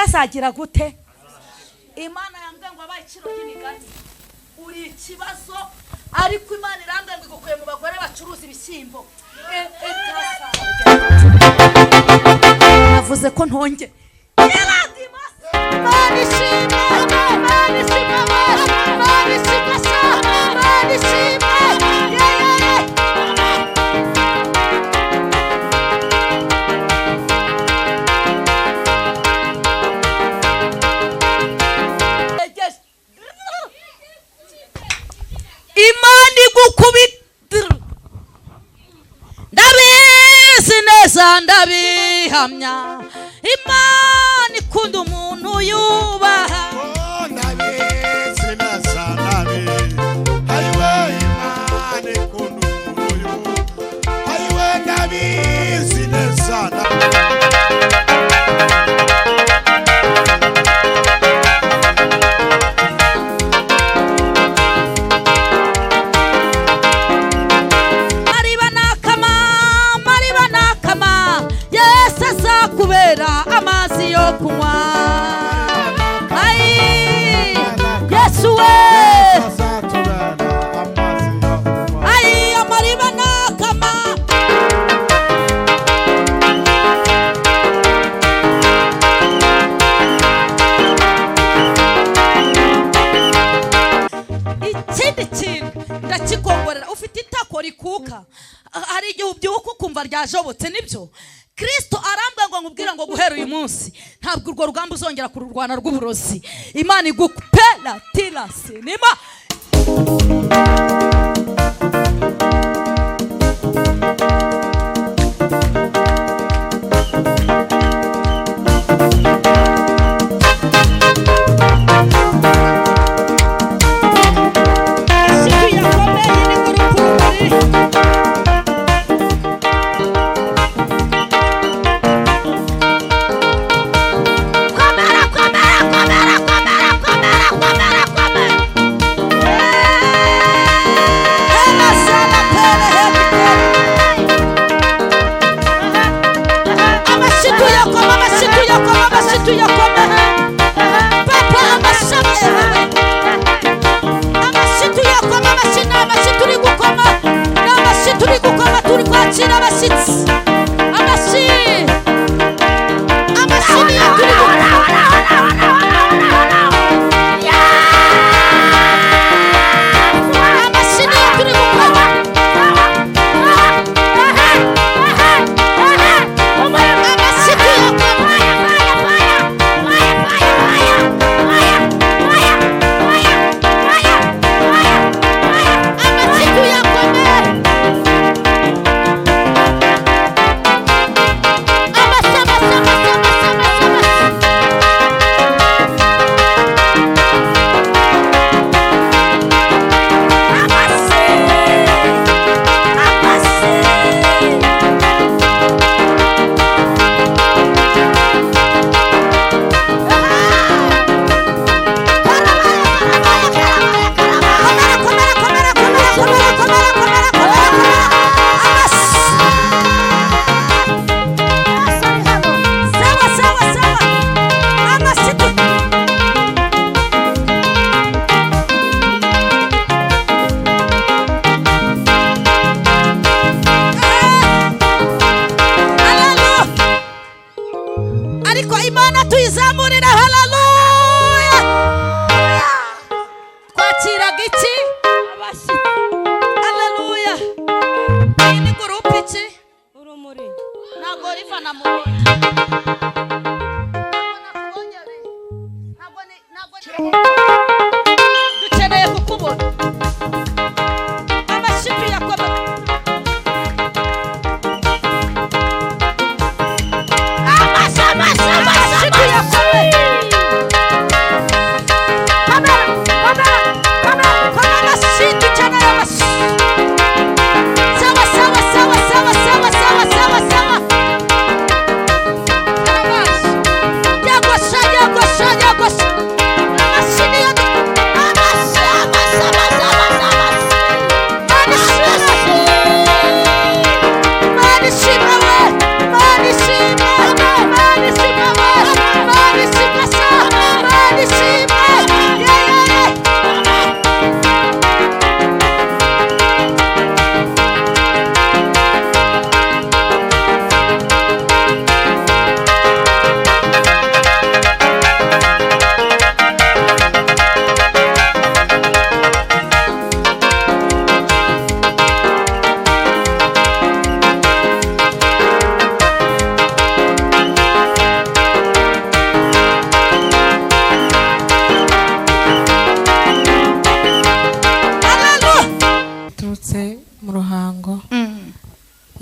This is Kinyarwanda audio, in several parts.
Azagira gute? Imana yambwiye ngo abaye iciro ry'imigani. Uri ikibazo, ariko Imana irambwiye ngo igukuye mu bagore bacuruza ibishyimbo. Navuze ko ntonge. Imana ishimwe, Imana ishimwe, Imana ishimwe, Imana ishimwe. Imana igukubita. Ndabizi neza, ndabihamya. Imana ikunda umuntu yubaha. Ndabizi neza, ndabihamya. Imana ikunda umuntu yubaha. Ndabizi neza. Kubera amazi yo kunywa. Ai Yesu we, ai amariba nakama. Ikindi kintu ndakigongorera, ufite itako rikuka, hari igihe ubyuka ukumva ryajobotse, nibyo? Kristo arambwa ngo nkubwira ngo guhera uyu munsi ntabwo urwo rugamba uzongera kururwana rw'uburozi. Imana igupela tira sinima. Dukeneye kukubona. Amashipi yakoma. Amashipi yakoma. Kamera, kamera, kamera, kamera, amashyi dukeneye amashyi. Sawa, sawa, sawa, sawa, sawa, sawa, sawa, sawa. Yagosha, yagosha, yagosha. Amashyi.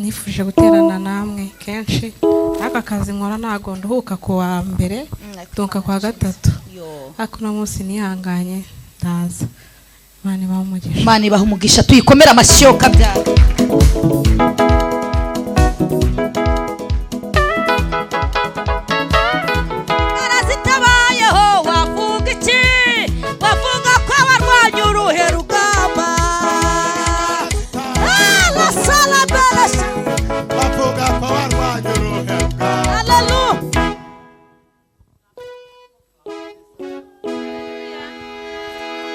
Nifuje guterana namwe kenshi, ariko akazi nkora ntago nduhuka ku wa mbere, nduhuka ku wa gatatu. Ariko uno munsi nihanganye ndaza. Imana ibahe umugisha. Imana ibaha umugisha, tuyikomere amashyi yo kabyara. Arazitabayeho wavuga iki? Wavuga ko warwanya uruhe rugamba? Ah, la sala bela. Bavuga ko warwanya uruhe rugamba. Hallelujah.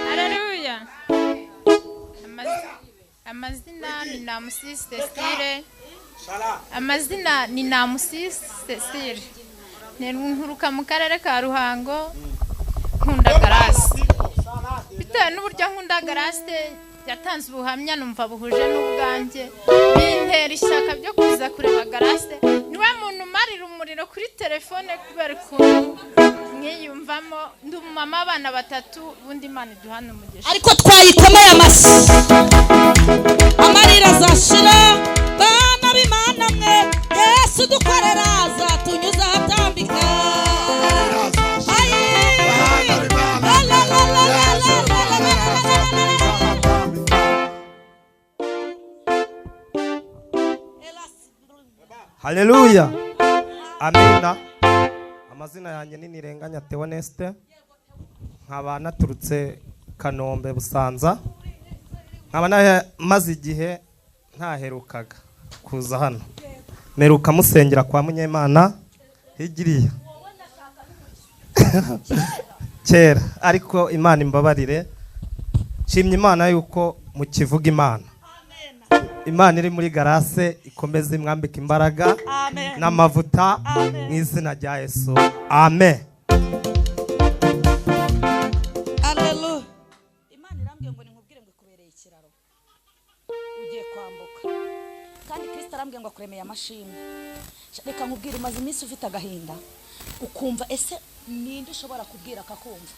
Haleluya. Amazina ni Namusisi Cecile. Amazina ni Namusisi Cecile. Nturuka mu karere ka Ruhango, nkunda Garasi. Bitewe n'uburyo nkunda Garasi, yatanze ubuhamya numva buhuje n'ubwanjye, bintera ishyaka byo kuza kureba Garasi. Niwe muntu umarira umuriro kuri telefone kubera ukuntu mwiyumvamo. Ndi umumama w'abana batatu, ubundi Imana iduhane umugisha. Ariko twayikomeye amashyi, amarira azashira. Bana b'Imana mwe, Yesu dukorera azatunyuza ahatambika. Ayi. La, la, la, la, la, la, la, la, la, la, la, la, la. Haleluya. Amina. Amazina yanjye ni Nirenganya Theoneste, nkaba naturutse Kanombe Busanza, nkaba maze igihe ntaherukaga kuza hano. Meruka musengera kwa Munyemana higiriya kera, ariko Imana imbabarire. Nshimye Imana yuko mukivuga Imana. Imana iri muri Garase ikomeze imwambike imbaraga Amen. n'amavuta mu izina rya Yesu. Amen. Haleluya. Imana irambwiye ngo ninkubwire ngo ikubereye ikiraro ugiye kwambuka, kandi Kristo arambwiye ngo akuremeye amashimwe. Reka nkubwire, umaze iminsi ufite agahinda, ukumva ese ninde ushobora kubwira akakumva,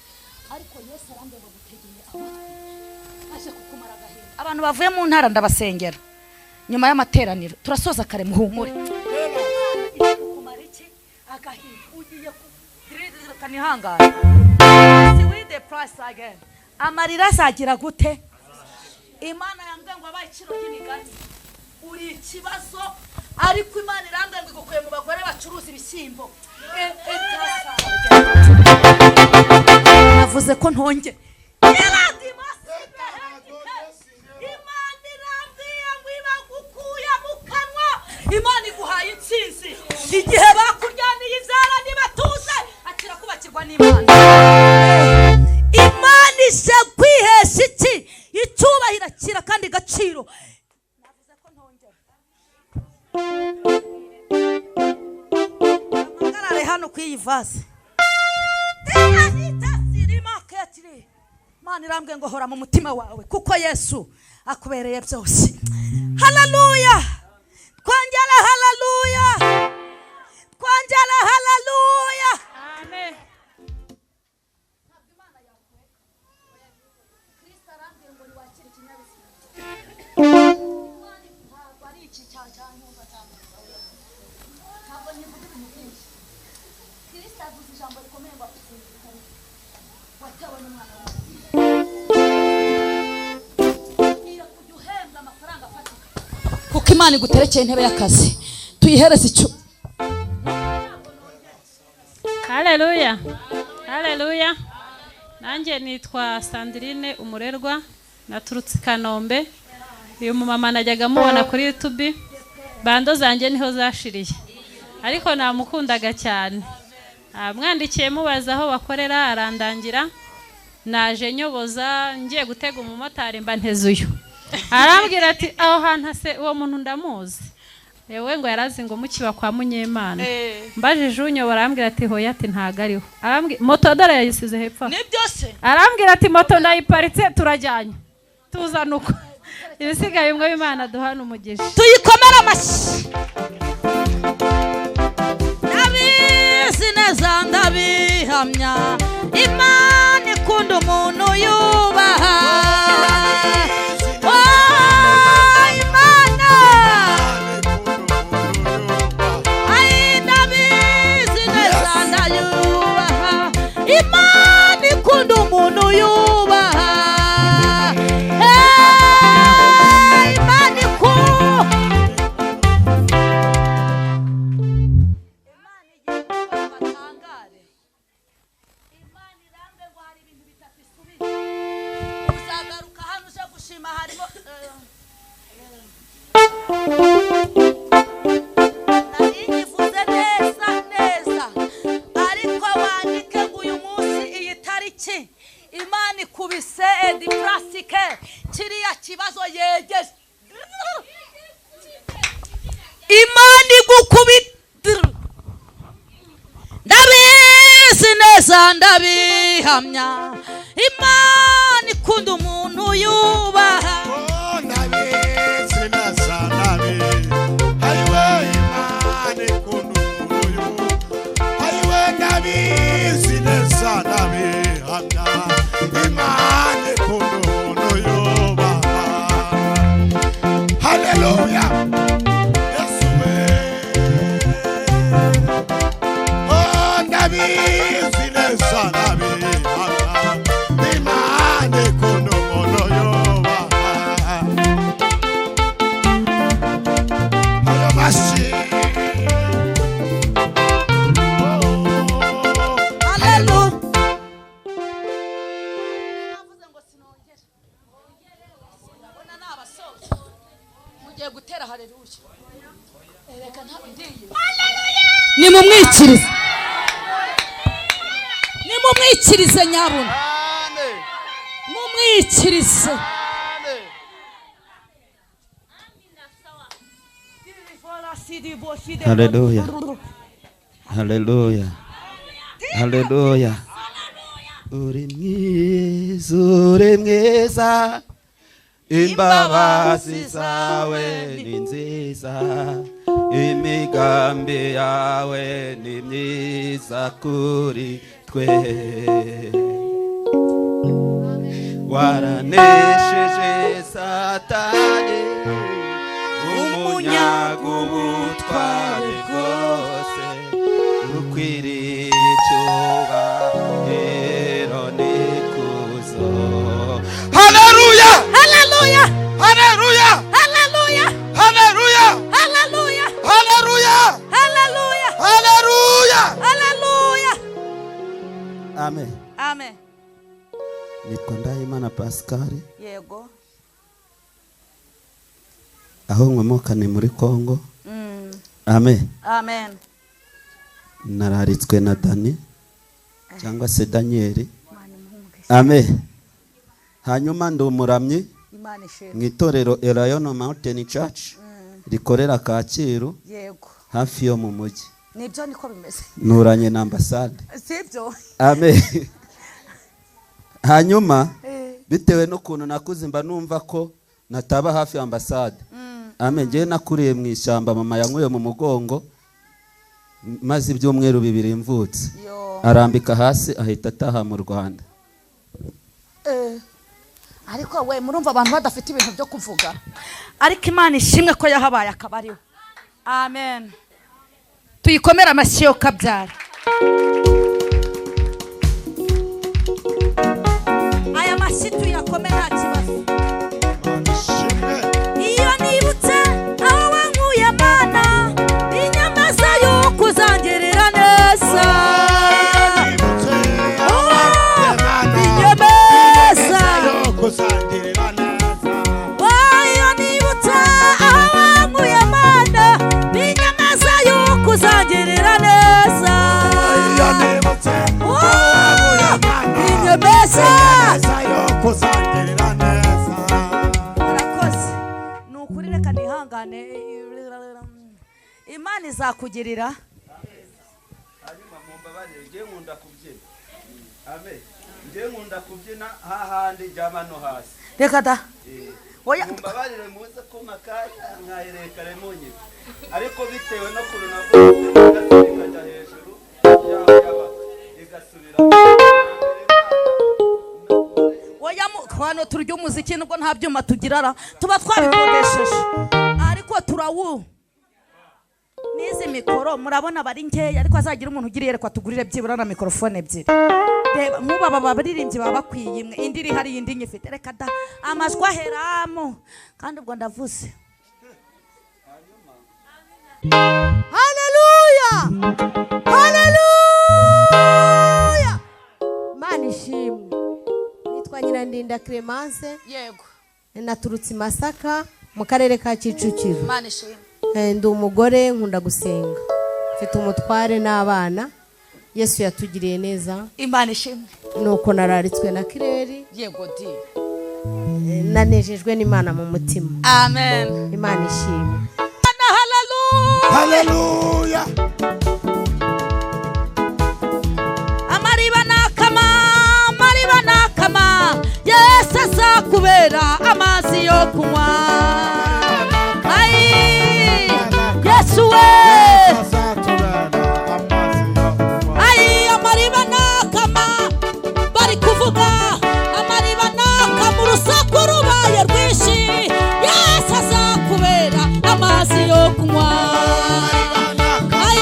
ariko Yesu arambwiye ngo agutegeye amatwi, aje kukumara agahinda. Abantu bavuye mu ntara ndabasengera nyuma y'amateraniro, turasoza kare, muhumure. Imana ije kukumara iki? Agahinda. Ugiye ku kanihangane. See with the price again. Amarira azagira gute? Imana yambwiye ngo abaye iciro ry'imigani, uri ikibazo, ariko Imana irambwiye ngo igukuye mu bagore bacuruza ibishyimbo. Navuze ko ntonge. Imana irambwiye ngo ibagukuye mu kanwa, Imana iguhaye intsinzi. Igihe bakuryaniye ibyara ntibatuze, akira kubakirwa n'Imana. Imana ije kwihesha iki? Icyubahiro, akira kandi gaciro. Navuze ko ntongera. Amagarare hano ku iyi vase. Imana irambwiye ngo hora mu mutima wawe, kuko Yesu akubereye byose. Haleluya. Twongera haleluya. Twongera haleluya. Amen. Ntabwo nkivuga ibintu byinshi. Kristo avuze ijambo rikomeye ngo afite watewe n'umwana wawe. Ugiye kujya uhembwa amafaranga afatika, kuko Imana iguterekeye intebe y'akazi. Tuyihereze icyo. Haleluya. Haleluya. Nanjye nitwa Sandrine Umurerwa, naturutse i Kanombe. Uyu mumama najyaga mubona kuri YouTube, bando zanjye niho zashiriye, ariko namukundaga cyane. Mwandikiye mubaza aho bakorera, arandangira. Naje nyoboza ngiye gutega umumotari mba nteze uyu. Arambwira ati aho hantu se uwo muntu ndamuzi. Yewe ngo yarazi ngo mukiba kwa Munyemana. Mbajije unyobora arambwira ati hoya, ati ntago ariho. Arambwira moto dore yayisize hepfo. Ni byose. Arambwira ati moto ndayiparitse, turajyanye. Tuzana uko. Ibisigaye umwe w'Imana duhana umugisha. Tuyikomere amashyi. Ndabizi neza ndabihamya, Imana ikunda umuntu yubaha. Oh, Imana. Imana ikunda umuntu yubaha. Imana ikunda. Imana igiye gukora batangare. Imana irambe ngo hari ibintu bitatu isubiza. Uzagaruka hano uje gushima harimo nari neza neza, ariko wandike ngo uyu munsi iyi tariki Imana ikubise edi plastique kiriya kibazo yegeje. Imana igukubita. Ndabizi neza ndabihamya, Imana ikunda umuntu yubaha. Ndabizi neza ndabihamya, Imana ikunda umuntu yubaha. Ndabizi neza ndabihamya, Imana ikunda umuntu yubaha. Haleluya. Yesu we. Oh, ndabizi neza ndabihamya, Imana ikunda umuntu yubaha. Ayo mashyi. Haleluya. Navuze ngo sinongera. Ndabona nabasoje. Mugiye gutera haleluya. Ereka nta ndiye. Nimumwikirize. Nimumwikirize nyabuna. Mumwikirize. Haleluya. Haleluya. Haleluya. Uri mwiza, uri mwiza, imbabazi zawe ni nziza, imigambi yawe ni myiza kuri twe. Waranesheje Satani, umunyago ubutware bwose, ukwiriye icyubahiro n'ikuzo. Haleluya. Haleluya. Haleluya. Haleluya. Haleluya. Haleluya. Haleluya. Haleluya. Haleluya. Haleluya. Amen. Amen. Nitwa Ndahimana Pascal. Yego. Aho nkomoka ni muri Kongo. Amen. Amen. Nararitswe na Dani cyangwa se Daniel. Amen. Hanyuma ndi umuramyi Imana ishimwe. mu itorero Elayono Mountain Church rikorera Kacyiru. Yego. Hafi yo mu mujyi. Nibyo niko bimeze. Nturanye na ambasade. Sibyo. Amen. Hanyuma bitewe n'ukuntu nakuze mba numva ko nataba hafi ya ambasade. Amen. Ngewe nakuriye mu ishyamba, mama yankuye mu mugongo maze ibyumweru bibiri mvutse. Arambika hasi ahita ataha mu Rwanda. Ariko we murumva abantu badafite ibintu byo kuvuga. Ariko Imana ishimwe ko yahabaye akaba ariwe. Amen. Tuyikomera amashyi yo kabyara. Aya mashyi tuyakome nta kibazo. Iyo nibutse aho wankuye Mana, inyamaza yo kuzangirira neza. Inyamaza yo kuzangirira neza. Iyo nibutse aho wankuye Mana, inyamaza yo kuzangirira neza. Iyo nibutse aho wankuye Mana, inyamaza yo kuzangirira neza. Murakoze. Ni ukuri reka nihangane. Imana izakugirira. Hanyuma mumbabarire, ngiye nkunda kubyina. Amen. Ngiye nkunda kubyina hahandi njyama no hasi. Reka da. Oya. Mumbabarire muze kuma kanya nkaherekare munyine. Ariko bitewe no kuntu navuze ikajya hejuru yaba igasubira. Oya hano turya umuziki nubwo nta byuma tugirara tuba twabikodesheje, ariko turawu n'izi mikoro murabona bari nkeya, ariko azagira umuntu ugira iyerekwa tugurire byibura na mikorofone ebyiri. Reba nk'ubu aba baririmbyi baba bakwiye imwe, indi iri hari indi nyifite. Reka da, amajwi aheramo kandi ubwo ndavuze. Haleluya, haleluya. Mana ishimwe. Nitwa Nyirandinda Clemence. Yego. Naturutse i Masaka mu karere ka Kicukiro. Mana ishimwe. Ndi umugore, nkunda gusenga, mfite umutware n'abana. Yesu yatugiriye neza. Imana ishimwe. Nuko nararitswe na Kireri. Yego di. Nanejejwe n'Imana mu mutima. Amen. Imana ishimwe. Haleluya. Amariba nakama, amariba nakama, Yesu azakubera amazi yo kunywa. Ai, Yesu we. Ai, amariba nakama, bari kuvuga amariba nakama, urusaku rubaye rwinshi, Yesu azakubera amazi yo kunywa. Ai,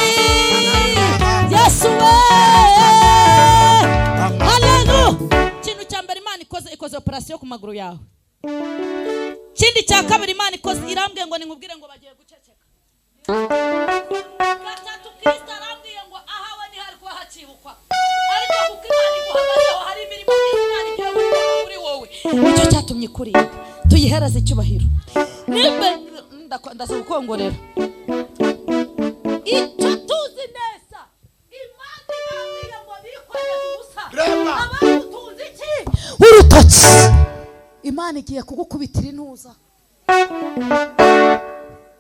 Yesu we. Haleluya. Ikintu cya mbere Imana ikoze operation ku maguru yawe. Ikindi cya kabiri Imana ikoze, irambwiye ngo ninkubwire ngo bagiye guceceka. Gatatu, Kristo arambwiye ngo ahawe ntihari kuba hakibukwa, ariko kuko Imana iguhagazeho hari imirimo myinshi Imana igiye gukora kuri wowe. Nicyo cyatumye ikurinda. Tuyihereze icyubahiro. Nimbe ndaza gukongorera. Icyo tuzi neza, Imana irambwiye ngo bikoreye ubusa. Abagutunze iki? Urutoki. Imana igiye kugukubitira intuza.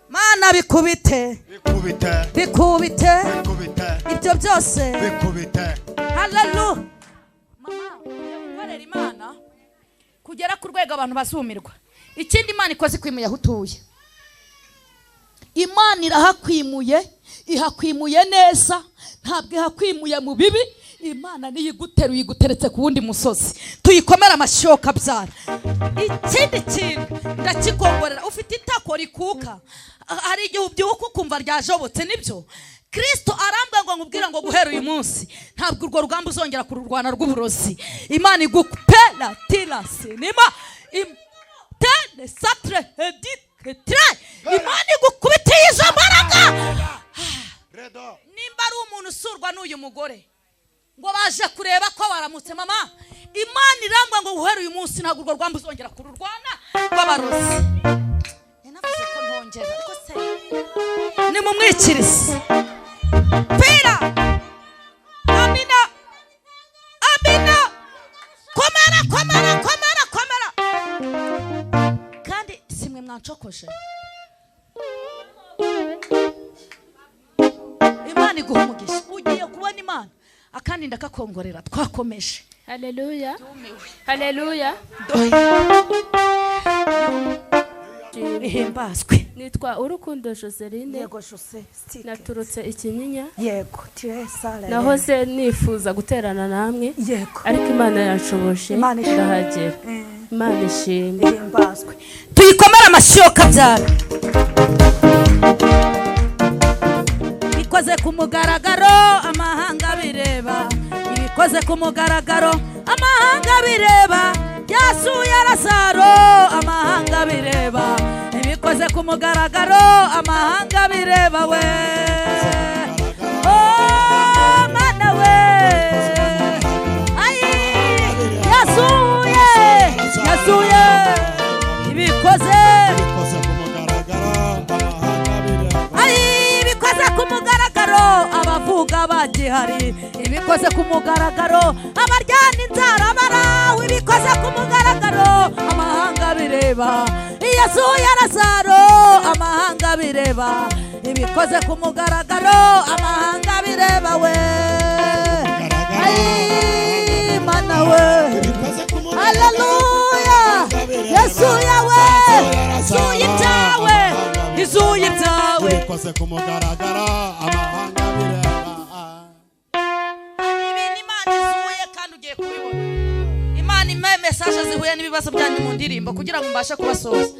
Mana bikubite, bikubite, bikubite, bikubite, ibyo byose bikubite. Haleluya. Mama, ugiye gukorera Imana kugera ku rwego abantu bazumirwa. Ikindi Imana ikoze, ikwimuye aho utuye. Imana irahakwimuye, ihakwimuye neza, ntabwo ihakwimuye mu bibi. Imana niyo iguteruye, iguteretse ku wundi musozi. Tuyikomere amashoka byara. Ikindi kintu ndakikongorera, ufite itako rikuka. Hari igihe ubyuka ukumva ryajobotse, nibyo? Kristo arambwiye ngo nkubwire ngo guhera uyu munsi ntabwo urwo rugamba uzongera kururwana rw'uburozi. Imana igupera tira sinima tene satre hedit tre. Imana igukubitiye izo mbaraga. Nimba ari umuntu usurwa n'uyu mugore ngo baje kureba ko waramutse, mama, Imana irambwa ngo guhera uyu munsi ntabwo urwo rugamba uzongera kururwana rw'abarozi. Ninavuze ko ntongera, ariko se nimumwikirize. Pira, amina, amina, komera, komera, komera, komera. Kandi simwe mwancokoje. Imana iguha umugisha. Ugiye kubona Imana akandi ndakakongorera. Twakomeje. Haleluya. Haleluya. Ihimbazwe. Nitwa Urukundo Joseline. Yego Jose. Naturutse Ikinyinya. Yego. Tiresa. Nahoze nifuza guterana namwe. Yego. Ariko Imana yanshoboje ndahagera. Imana ishimwe. Ihimbazwe. Tuyikomere amashoka byara. Ikoze ku mugaragaro amahanga bireba. Ibikoze ku mugaragaro amahanga bireba. Yasuye Lazaro amahanga bireba. Ibikoze ku mugaragaro amahanga bireba we. Oh mana we. Ai, yasuye, yasuye. Ibikoze ku mugaragaro amahanga bireba. Ai, ibikoze ku mugaragaro abavuga bagihari. Ibikoze ku mugaragaro abaryana inzara barawe. Ibikoze ku mugaragaro amahanga bireba. Yasuye Lazaro amahanga bireba. Ibikoze ku mugaragaro amahanga bireba we. Ai, mana we. Haleluya. Yasuye we. Zuye ibyawe, izuye ibyawe. Ibikoze ku mugaragaro amahanga bireba. Ibintu Imana izuye kandi ugiye kubibona. Imana impe message zihuye n'ibibazo byanyu mu ndirimbo kugira ngo mbashe kubasoza.